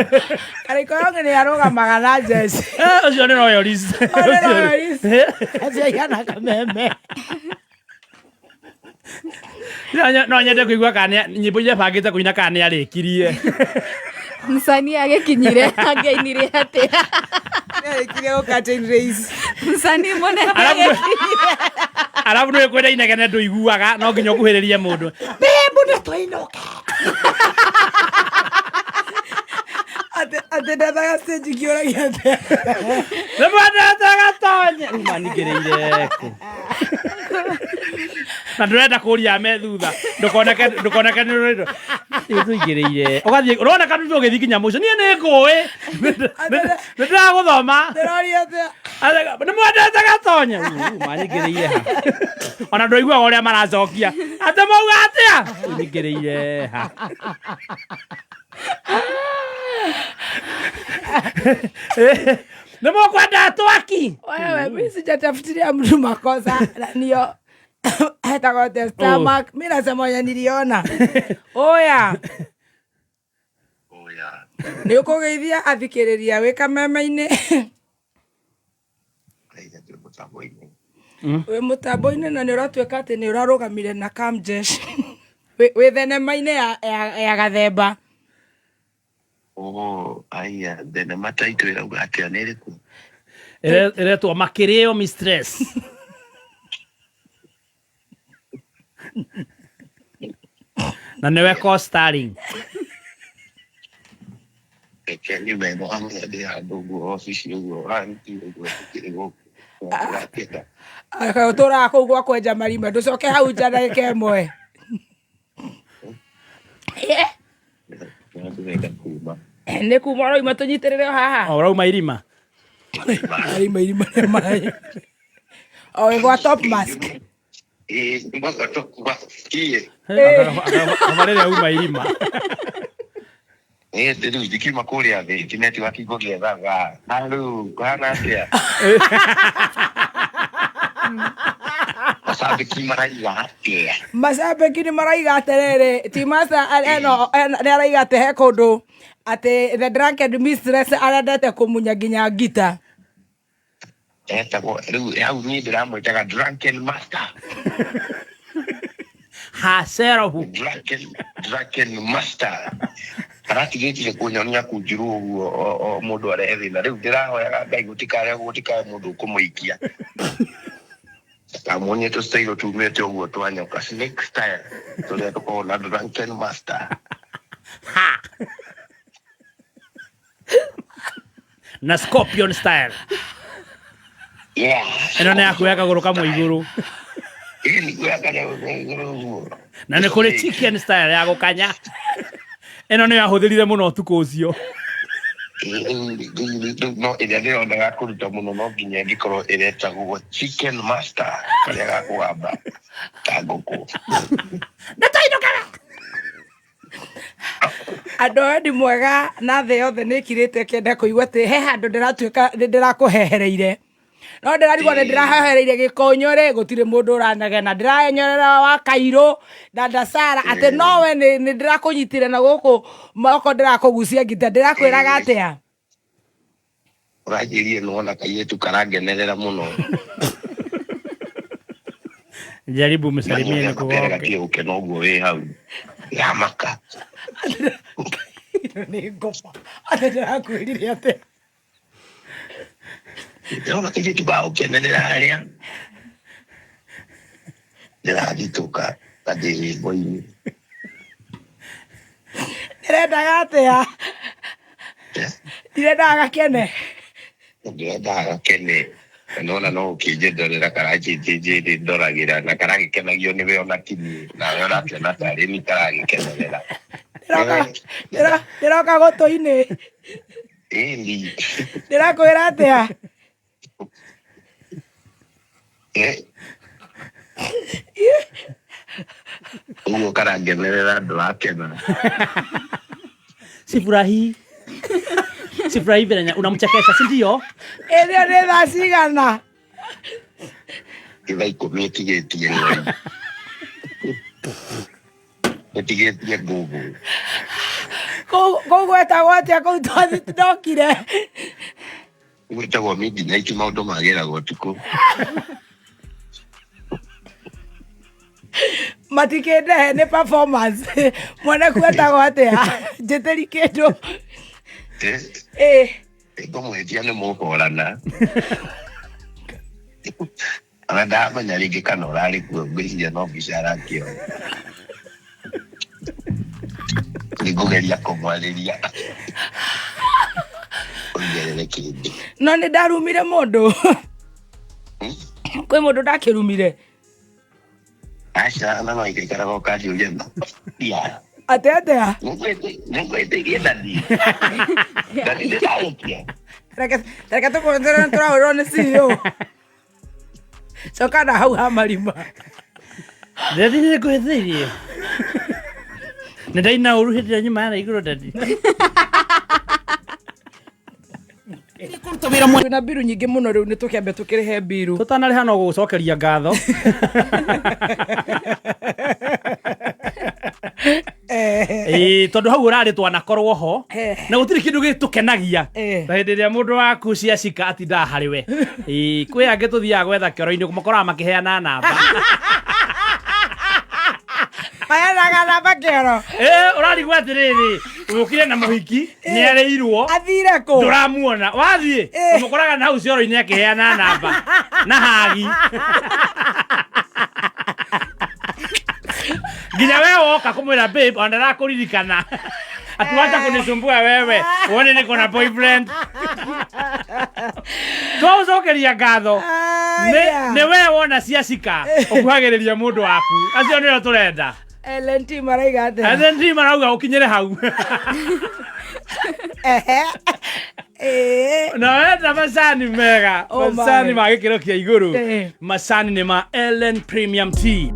Speaker 1: Karaikoyong nĩ arũgamaga na njeci.
Speaker 3: Ũcio nĩ royalist.
Speaker 1: Ũcio nĩ royalist. Acio aigana kameme.
Speaker 3: No nyende kũigua kana nyĩmbo iria bangĩte kũina kana nĩ arĩkirie.
Speaker 4: Msanii agĩkinyire angĩainire atĩa?
Speaker 6: Nĩarĩkirie gũ curtain raise.
Speaker 4: Msanii mũnene.
Speaker 3: Arabu nä kwenda inegene ndå iguaga no nginya å kuhä rä rie må ndå bembu nä twainũka.
Speaker 1: Atĩ ndathaga stage ngĩũragia atĩa.
Speaker 3: Nä mwendete gatonye maningä rä ire kå na ndå renda kå ria me thutha ndå koneke nä tå ingä rä ire å gathiä å roneka tå gä thiä nginya må niä nä ngå ä nä ndä ragå thoma.
Speaker 1: Ndĩroria atĩa.
Speaker 3: Nä mwendete gatonye manyingä rä ire ha ona ndå iguaga å rä a maracokia atä mauga atä a nyingä rä ire ha. Nä måkwenda twaki.
Speaker 1: Wewe, mi sijatafutilia mtu makosa na niyo etagwo the stomach. Mi nasema wenye niliona. Oya.
Speaker 7: Oya.
Speaker 1: Nĩ ũkũgeithia athikĩrĩria wĩ kameme-inĩ.
Speaker 7: Ngai twĩ mũtambo-inĩ.
Speaker 1: Wĩ mũtambo-inĩ na nĩ ũratuĩka atĩ nĩ ũrarũgamire na Kamjesh wĩ thenema-inĩ ya gathemba.
Speaker 7: Oh, aya, thenema taitũ ĩrauga atĩa, nĩ ĩrĩkũ?
Speaker 3: Ĩretwo Makĩrĩo Mistress. Na nĩwe co-starring.
Speaker 7: Reke nyume ĩno amwe ndĩ handũ ũguo obici ũguo anti ũguo tũkĩrĩ gũkũ. Ndĩrakĩenda.
Speaker 1: Ũtũraga kũu gwa kwenja marima, ndũcoke hau nja ndagĩka ĩmwe.
Speaker 7: Ndĩrenda kuma.
Speaker 1: Nĩ kuma ũrauma tũnyitĩrĩre o haha.
Speaker 3: O ũrauma irima.
Speaker 1: Marima irima rĩa maĩ o wĩ gwa top mask.
Speaker 7: Ĩĩ, mwaka tũkubakie.
Speaker 3: Aba rĩrĩa uma irima.
Speaker 7: Ĩĩ, rĩu ndikiuma kũrĩa thĩ ti network ngũgĩethaga. Halo, kũhana atĩa? Macambĩki maraiga atĩa?
Speaker 1: Macambĩki nĩ maraiga atĩrĩrĩ, timasa eno nĩ araiga atĩ he kũndũ atĩ the drunken mistress arendete kũmunya nginya ngita.
Speaker 7: Etagwo rĩu hau niĩ ndĩramwĩtaga drunken master.
Speaker 3: Hacerohu.
Speaker 7: Drunken master aratigĩtie kũnyonia kunjuru ũguo o mũndũ arehe thĩna. Rĩu ndĩrahoyaga Ngai gũtikae mũndũ ũkũmũikia amuonie tũcitairũ tumĩte ũguo twa nyoka, snake style, tũrĩa tũkoragwo na drunken master.
Speaker 3: Ha na scorpion style.
Speaker 7: Yeah.
Speaker 3: Ĩno nĩ ya kuoya kagũrũ kamwe igũrũ.
Speaker 7: Ĩĩ, nĩ kuoya kanyamũ igũrũ ũguo.
Speaker 3: Na nĩ kũrĩ chicken style ya gũkanya. Ĩno nĩ yahũthĩrire mũno ũtukũ ũcio.
Speaker 7: Rĩu no ĩrĩa ndĩronaga kũruta mũno no nginya ĩngĩkorwo ĩretagwo chicken master, karĩa ga kũgamba ta ngũkũ.
Speaker 3: Nĩ twainũkaga.
Speaker 1: Andũ a wendi mwega na thĩ yothe nĩ ĩkirĩte ĩkĩenda kũigua atĩ he handũ ndĩratuĩka nĩ ndĩrakũhehereire, no ndĩrarigwo nĩ ndĩrahehereire gĩkonyo rĩ, gũtirĩ mũndũ ũranegena, ndĩraenyorera wa kairũ dada Sara atĩ nowe nĩ ndĩrakũnyitire na gũkũ moko ndĩrakũgucia ngita, ndĩrakwĩraga atĩa?
Speaker 7: Ũranjĩrire nĩwona kairĩtu karangenerera mũno.
Speaker 3: Jaribu msalimie
Speaker 7: Mapere
Speaker 3: nikugoke.
Speaker 7: gatirĩ gũkena ũguo wĩ hau yamaka.
Speaker 1: Nĩ ngoma atĩ ndĩrakwĩrire atĩa?
Speaker 7: Ndĩrona kairĩtu gagũkenerera harĩa ndĩrathitũka na ndĩ rwĩmbo-inĩ.
Speaker 1: Ndĩrendaga atĩa? Ndirendaga gakene.
Speaker 7: Ndĩrendaga gakene na nona no ũkĩnjendorera karanjĩnjĩnjĩrĩ ndoragĩra na karagĩkenagio nĩwe ona tini nawe ũrakĩona tarĩ ni karagĩkenerera.
Speaker 1: Ndĩroka gũtũ-inĩ.
Speaker 7: Ĩni.
Speaker 1: Ndĩrakwĩra atĩa?
Speaker 7: Eh. Ũguo karangenerera ndũrakena.
Speaker 3: Sifurahi, sifurahi vile unamchekesha, si ndio?
Speaker 1: Ĩrĩa nĩ thaa cigana?
Speaker 7: Thaa 10 ĩtigĩtie ng'oi ĩtigĩtie ngũngũ.
Speaker 1: Kũu gwetagwo atĩa kũu twathi ndokire?
Speaker 7: Gwĩtagwo midnight, maũndũ magĩragwo ũtukũ.
Speaker 1: Matikĩndehe nĩ performance mwene kwetagwo atĩa, njĩtĩri kĩndũ.
Speaker 7: Eh,
Speaker 1: ĩ.
Speaker 7: Ngũmwĩtia nĩ mũkũrana. Ona ndamenya rĩngĩ kana ũrarĩ kuo ngwĩciria no mbica arakĩoya. Nĩngũgeria kũmwarĩria. Ongerere kĩndũ.
Speaker 1: No nĩ ndarumire mũndũ. Kwĩ mũndũ ndakĩrumire.
Speaker 7: Aca na no ikaikaraga ũkanjũria ya.
Speaker 1: Atĩ atĩa?
Speaker 7: Nĩngwĩtĩirie dadi. Dadi ndĩrarĩkia.
Speaker 1: Reke tũkũrũtĩre tũrahũrwo nĩ CEO. Coka na hau ha marima.
Speaker 3: Dadi nĩ ngwĩthĩirie. Nĩ ndaina ũru hĩndĩ ĩrĩa nyuma ya igũrũ dadi.
Speaker 1: Na mbiru nyingĩ mũno rĩu nĩ tũkĩambe tũkĩrĩhe mbiru.
Speaker 3: Tũtanarĩha no gũgũcokeria ngatho. Ĩĩ, tondũ hau ũrarĩ twanakorwo ho na gũtirĩ kĩndũ gĩtũkenagia ta hĩndĩ ĩrĩa mũndũ waku ciacika atindaga harĩ we. Ĩĩ, kwĩ angĩ tũthiaga gwetha kĩoro-inĩ makoraga makĩheana namba.
Speaker 1: Maheanaga namba kĩoro.
Speaker 3: Ĩĩ, ũrarigwo atĩrĩrĩ ũkire na mũhiki nĩ arĩirwo
Speaker 1: athire kũ
Speaker 3: ndũramuona wathiĩ ũmũkoraga na hau cioro-inĩ akĩheana namba na hagi nginya we woka kũmwĩra babe ona ndarakũririkana ati wacha kunisumbua wewe uone niko na boyfriend twaũcokeria ngatho nĩ we wona ciacika ũkuhagĩrĩria mũndũ waku acio nĩo tũrenda.
Speaker 1: LNT maraiga atĩa?
Speaker 3: LNT marauga ũkinyĩre hau. Na wenda macani mega
Speaker 1: Oh my.
Speaker 3: macani ma gĩkĩro kĩa igũrũ
Speaker 1: Eh.
Speaker 3: macani nĩ ma Ellen Premium Tea.